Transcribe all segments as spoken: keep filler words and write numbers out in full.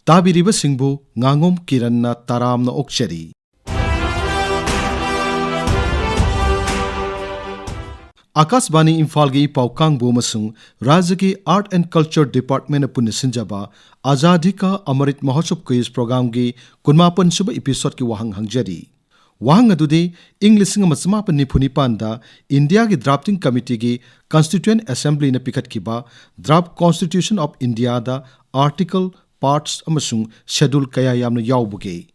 ꯇꯥꯕꯤꯔꯤꯕꯁꯤꯡꯕꯨ ꯉꯥꯉꯣꯝ ꯀꯤꯔꯟꯅ ꯇꯔꯥꯝꯅ ꯑꯣꯛꯆꯔꯤ꯫ ꯑꯀꯥꯁꯕꯥꯅꯤ ꯏꯝꯐꯥꯜꯒꯤ ꯄꯥꯎ ꯀꯥꯡꯕꯨ ꯑꯃꯁꯨꯡ ꯔꯥꯖ꯭ꯌꯒꯤ Art and Culture Department ꯅ ꯄꯨꯟꯅ ꯁꯤꯟꯖꯕ ꯑꯖꯥꯗꯤ ꯀꯥ ꯑꯃꯔꯤꯠ ꯃꯍꯣꯠꯁꯕ quiz programme ꯒꯤ ꯀꯨꯟꯃꯥꯄꯟ ꯁꯨꯕ episode ꯀꯤ ꯋꯥꯍꯪ ꯍꯪꯖꯔꯤ꯫ ꯋꯥꯍꯪ ꯑꯗꯨꯗꯤ ꯏꯪ ꯂꯤꯁꯤꯡ ꯑꯃ ꯆꯃꯥꯄꯟ ꯅꯤꯐꯨ ꯅꯤꯄꯥꯟꯗ ꯏꯟꯗꯤꯌꯥꯒꯤ drafting committee ꯒꯤ Constituent Assembly ꯅ ꯄꯤꯈꯠꯈꯤꯕ Draft Constitution of India the Article, Parts ꯑꯃꯁꯨꯡ Schedule ꯀꯌꯥ ꯌꯥꯝꯅ ꯌꯥꯎꯕꯒꯦ?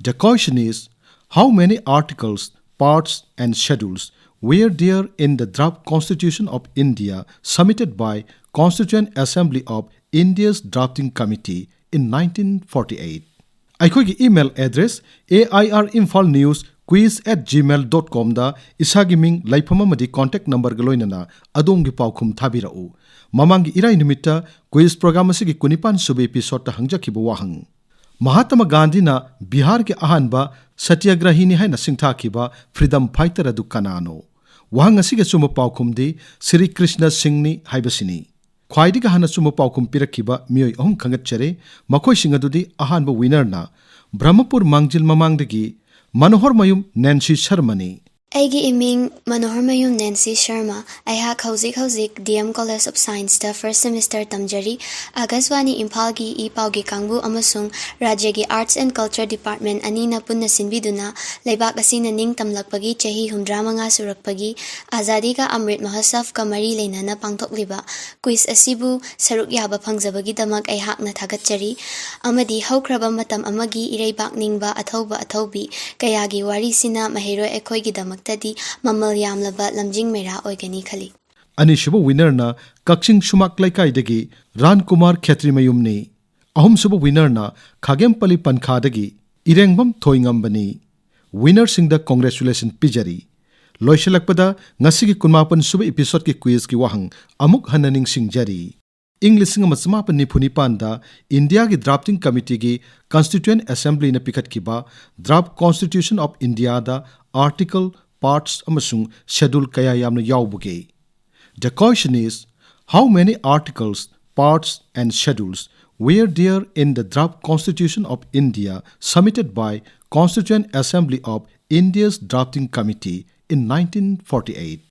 The question is, how many articles, parts and schedules were there in the draft Constitution of India submitted by Constituent Assembly of India's Drafting Committee in nineteen forty-eight? ꯑꯩꯈꯣꯏꯒꯤ email address A I R Imphal News quiz at gmail dot com ꯗ ꯏꯁꯥꯒꯤ ꯃꯤꯡ, ꯂꯩꯐꯝ ꯑꯃꯗꯤ contact number ꯒ ꯂꯣꯏꯅꯅ ꯑꯗꯣꯝꯒꯤ ꯄꯥꯎꯈꯨꯝ ꯊꯥꯕꯤꯔꯛꯎ꯫ ꯃꯃꯥꯡꯒꯤ ꯏꯔꯥꯏ ꯅꯨꯃꯤꯠꯇ quiz programme ꯑꯁꯤꯒꯤ ꯀꯨꯟꯅꯤꯄꯥꯟ ꯁꯨꯕ episode ꯇ ꯍꯪꯖꯈꯤꯕ ꯋꯥꯍꯪ꯫ ꯃꯍꯥꯇꯃ ꯒꯥꯟꯙꯤꯅ ꯕꯤꯍꯥꯔꯒꯤ ꯑꯍꯥꯟꯕ ꯁꯇ꯭ꯌꯒ꯭ꯔꯍꯤꯅꯤ ꯍꯥꯏꯅ ꯁꯤꯡꯊꯥꯈꯤꯕ freedom fighter ꯑꯗꯨ ꯀꯅꯥꯅꯣ? ꯋꯥꯍꯪ ꯑꯁꯤꯒꯤ ꯑꯆꯨꯝꯕ ꯄꯥꯎꯈꯨꯝꯗꯤ ꯁ꯭ꯔꯤ ꯀ꯭ꯔꯤꯁꯅ ꯁꯤꯡꯅꯤ ꯍꯥꯏꯕꯁꯤꯅꯤ꯫ ꯈ꯭ꯋꯥꯏꯗꯒꯤ ꯍꯥꯟꯅ ꯑꯆꯨꯝꯕ ꯄꯥꯎꯈꯨꯝ ꯄꯤꯔꯛꯈꯤꯕ ꯃꯤꯑꯣꯏ ꯑꯍꯨꯝ ꯈꯪꯒꯠꯆꯔꯦ꯫ ꯃꯈꯣꯏꯁꯤꯡ ꯑꯗꯨꯗꯤ ꯑꯍꯥꯟꯕ winner ꯅ ꯕ꯭ꯔꯍꯃꯄꯨꯔ ꯃꯥꯡꯖꯤꯜ ꯃꯃꯥꯡꯗꯒꯤ ꯃꯅꯣꯍꯔꯃꯌꯨꯝ ꯅꯦꯟꯁꯤ ꯁꯔꯃꯅꯤ꯫ ꯑꯩꯒꯤ ꯏꯃꯤꯡ ꯃꯅꯣꯍꯔꯃꯌꯨꯝ ꯅꯦꯟꯁꯤ ꯁꯔꯃ꯫ ꯑꯩꯍꯥꯛ ꯍꯧꯖꯤꯛ ꯍꯧꯖꯤꯛ D M College of Science ꯇ first semester ꯇꯝꯖꯔꯤ꯫ ꯑꯀꯥꯁꯕꯥꯅꯤ ꯏꯝꯐꯥꯜꯒꯤ ꯏ ꯄꯥꯎꯒꯤ ꯀꯥꯡꯕꯨ ꯑꯃꯁꯨꯡ ꯔꯥꯖ꯭ꯌꯒꯤ Arts and Culture Department ꯑꯅꯤꯅ ꯄꯨꯟꯅ ꯁꯤꯟꯕꯤꯗꯨꯅ ꯂꯩꯕꯥꯛ ꯑꯁꯤꯅ ꯅꯤꯡꯇꯝꯂꯛꯄꯒꯤ ꯆꯍꯤ ꯍꯨꯝꯗ꯭ꯔꯥ ꯃꯉꯥ ꯁꯨꯔꯛꯄꯒꯤ ꯑꯖꯥꯗꯤ ꯀꯥ ꯑꯃ꯭ꯔꯤꯠ ꯃꯍꯣꯠꯁꯕ ꯀ ꯃꯔꯤ ꯂꯩꯅꯅ ꯄꯥꯡꯊꯣꯛꯂꯤꯕ quiz ꯑꯁꯤꯕꯨ ꯁꯔꯨꯛ ꯌꯥꯕ ꯐꯪꯖꯕꯒꯤꯗꯃꯛ ꯑꯩꯍꯥꯛꯅ ꯊꯥꯒꯠꯆꯔꯤ꯫ ꯑꯃꯗꯤ ꯍꯧꯈ꯭ꯔꯕ ꯃꯇꯝ ꯑꯃꯒꯤ ꯏꯔꯩꯕꯥꯛ ꯅꯤꯡꯕ ꯑꯊꯧꯕ ꯑꯊꯧꯕꯤ ꯀꯌꯥꯒꯤ ꯋꯥꯔꯤꯁꯤꯅ ꯃꯍꯩꯔꯣꯏ ꯑꯩꯈꯣꯏꯒꯤꯗꯃꯛꯇꯗꯤ ꯃꯃꯜ ꯌꯥꯝꯂꯕ ꯂꯝꯖꯤꯡ ꯃꯩꯔꯥ ꯑꯣꯏꯒꯅꯤ ꯈꯜꯂꯤ꯫ ꯑꯅꯤꯁꯨꯕ winner ꯅ ꯀꯛꯆꯤꯡ ꯁꯨꯃꯥꯛ ꯂꯩꯀꯥꯏꯗꯒꯤ ꯔꯥꯟ ꯀꯨꯃꯥꯔ ꯈꯦꯇ꯭ꯔꯤꯃꯌꯨꯝꯅꯤ꯫ ꯑꯍꯨꯝꯁꯨꯕ winner ꯅ ꯈꯥꯒꯦꯝꯄꯜꯂꯤ ꯄꯟꯈꯥꯗꯒꯤ ꯏꯔꯦꯡꯕꯝ ꯊꯣꯏꯉꯝꯕꯅꯤ꯫ Winner ꯁꯤꯡꯗ congratulation ꯄꯤꯖꯔꯤ꯫ ꯂꯣꯏꯁꯤꯜꯂꯛꯄꯗ ꯉꯁꯤꯒꯤ ꯀꯨꯟꯃꯥꯄꯟ ꯁꯨꯕ episode ꯀꯤ quiz ꯀꯤ ꯋꯥꯍꯪ ꯑꯃꯨꯛ ꯍꯟꯅ ꯅꯤꯡꯁꯤꯡꯖꯔꯤ꯫ ꯏꯪ ꯂꯤꯁꯤꯡ ꯑꯃ ꯆꯃꯥꯄꯟ ꯅꯤꯐꯨ ꯅꯤꯄꯥꯟꯗ ꯏꯟꯗꯤꯌꯥꯒꯤ drafting committee ꯒꯤ Constituent Assembly ꯅ ꯄꯤꯈꯠꯈꯤꯕ Draft Constitution of India the article, parts ꯑꯃꯁꯨꯡ schedule ꯀꯌꯥ ꯌꯥꯝꯅ ꯌꯥꯎꯕꯒꯦ? The question is, how many articles, parts and schedules were there in the draft Constitution of India submitted by Constituent Assembly of India's Drafting Committee in nineteen forty-eight.